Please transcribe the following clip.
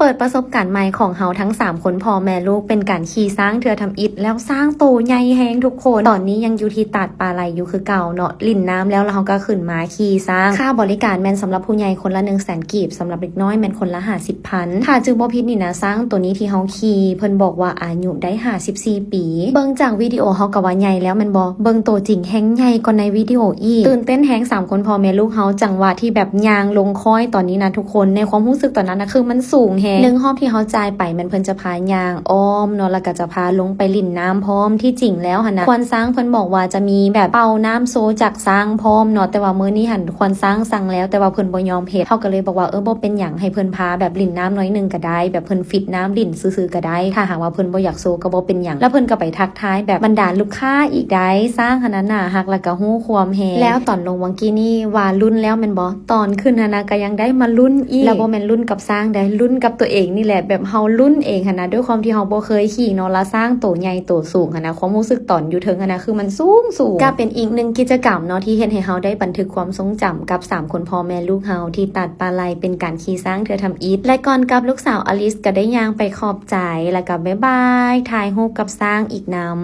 ເປີດປະສົບການໃໝ່ຂອງເຮົາທັງສາມຄົນພໍ່ແມ່ລູກ ເປັນການຂີ່ຊ້າງເທື່ອທຳອິດ ແລ້ວຊ້າງໂຕໃຫຍ່ແຮງທຸກຄົນ. ຕອນນີ້ຍັງຢູ່ທີ່ຕາດປາໄລຢູ່ຄືເກົ່າເນາະ ຫຼິ້ນນ້ຳແລ້ວ ແລ້ວເຮົາກໍຂຶ້ນມາຂີ່ຊ້າງ. ຄ່າບໍລິການແມ່ນສຳລັບຜູ້ໃຫຍ່ຄົນລະໜຶ່ງແສນກີບ, ສຳລັບເດັກນ້ອຍແມ່ນຄົນລະຫ້າສິບພັນ. ຖ້າຈື່ບໍ່ຜິດນີ້ນະ ຊ້າງໂຕນີ້ທີ່ເຮົາຂີ່ ເພິ່ນບອກວ່າອາຍຸໄດ້ຫ້າສິບສີ່ປີ. ເບິ່ງຈາກວິດີໂອເຮົາກໍວ່າໃຫຍ່ແລ້ວແມ່ນບໍ່? ເບິ່ງໂຕຈິງແຮ່ງໃຫຍ່ກວ່າໃນວິດີໂອອີກ. ຕື່ນເຕັ້ນແຮງສາມຄົນພໍ່ແມ່ລູກເຮົາ ຈັງຫວະທີ່ແບບຍ່າງລົງຄ້ອຍຕອນນີ້ນະທຸກຄົນ. ໃນຄວາມຮູ້ສຶກຕອນນັ້ນນະ ຄືມັນສູງແຮງ. ໜຶ່ງຮອບທີ່ເຮົາຈ່າຍໄປແມ່ນເພິ່ນຈະພາຍ່າງອ້ອມເນາະ ແລ້ວກໍຈະພາລົງໄປຫຼິ້ນນ້ຳພ້ອມ. ທີ່ຈິງແລ້ວຫັ້ນນະ ຄວານຊ້າງເພິ່ນບອກວ່າຈະມີແບບເປົ່ານ້ຳໂຊຈາກຊ້າງພ້ອມເນາະ, ແຕ່ວ່າມື້ນີ້ຫັ້ນຄວານຊ້າງສັ່ງແລ້ວ ແຕ່ວ່າເພິ່ນບໍ່ຍອມເຮັດ. ເຮົາກໍເລີຍບອກວ່າ ເອີ ບໍ່ເປັນຫຍັງ ໃຫ້ເພິ່ນພາແບບຫຼິ້ນນ້ຳໜ້ອຍໜຶ່ງກໍໄດ້ ແບບເພິ່ນຟິດນ້ຳຫຼິ້ນຊື່ໆກໍໄດ້ ຖ້າຫາກວ່າເພິ່ນບໍ່ຢາກໂຊກໍບໍ່ເປັນຫຍັງ. ແລ້ວເພິ່ນກໍໄປທັກທາຍແບບບັນດາລູກຄ້າອີກໄດ໋. ຊ້າງຫັ້ນນະໜ້າຮັກ ແລ້ວກໍຮູ້ຄວາມແຮງ. ແລ້ວຕອນລົງວັງກີ້ນີ້ວ່າລຸ້ນແລ້ວແມ່ນບໍ່? ຕອນຂຶ້ນຫັ້ນນະກໍຍັງໄດ້ມາລຸ້ນອີກ. ແລ້ວບໍ່ແມ່ນລຸ້ນກັບຊ້າງໃດ໋ ລຸ້ນກັບຕົວເອງນີ້ແຫຼະ ແບບເຮົາລຸ້ນເອງຫັ້ນນະ. ດ້ວຍຄວາມທີ່ເຮົາບໍ່ເຄີຍຂີ່ເນາະ ລະຊ້າງໂຕໃຫຍ່ໂຕສູງຫັ້ນນະ ຄວາມຮູ້ສຶກຕອນຢູ່ເທິງຫັ້ນນະ ຄືມັນສູງໆ. ກໍເປັນອີກໜຶ່ງກິດຈະກຳເນາະ ທີ່ເຮັດໃຫ້ເຮົາໄດ້ບັນທຶກຄວາມຊົງຈຳກັບສາມຄົນພໍ່ແມ່ລູກເຮົາ ທີ່ຕາດປາໄລ ເປັນການຂີ່ຊ້າງເທື່ອທຳອິດ. ແລະກ່ອນກັບ ລູກສາວອາລິສກໍໄດ້ຍ່າງໄປຂອບໃຈ ແລ້ວກໍບາຍບາຍ ຖ່າຍຮູບກັບຊ້າງອີກນຳ.